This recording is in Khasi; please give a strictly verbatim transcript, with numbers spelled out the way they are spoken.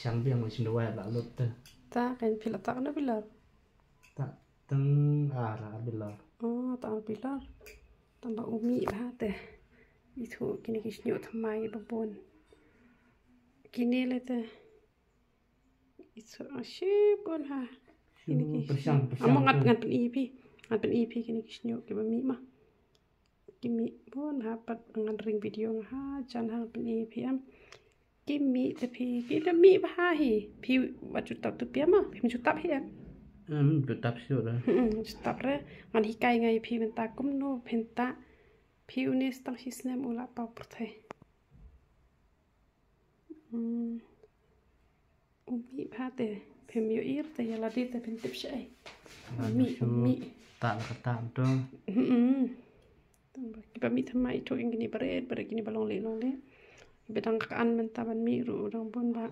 Chang biang ma shin dawai la lut te. Ta kan phi la tak na bilor. Ta tang ar ar bilor. Oh, ta ar bilor. Tang ba u mih bha te. Ithuh kine ki shñiuh thymmai ba bun. Kine le te. Ithuh shibun ha. Kine ki pyrshang, pyrshang. Amo ngan, ngan pyni phi. Ngan pyni phi kine ki shñiuh kiba mih ma. Ki mih bun ha pat ngan ring video nga ha jan ha pyni phi em. Ki mih te phi, ki la mih bha hi. Phi wat ju tap tu pia ma, phim ju tap hi em. Em, ju tap shu da. Hmm, ju tap re. Ngan hikai nga ïa phi mynta kumno phin tap. Phi une stang shi snem u la paw pyrthei. Hmm. U mih bha te, phim ïohi te ïa lade te phin tip shaei. U mih, u mih. Ta ka ta to. Hmm. Kiba mih thymmai to ïa kine barit, barit kine ba long leh, long leh. Kiba dang ka an mynta ban mih ruh dang bun bha.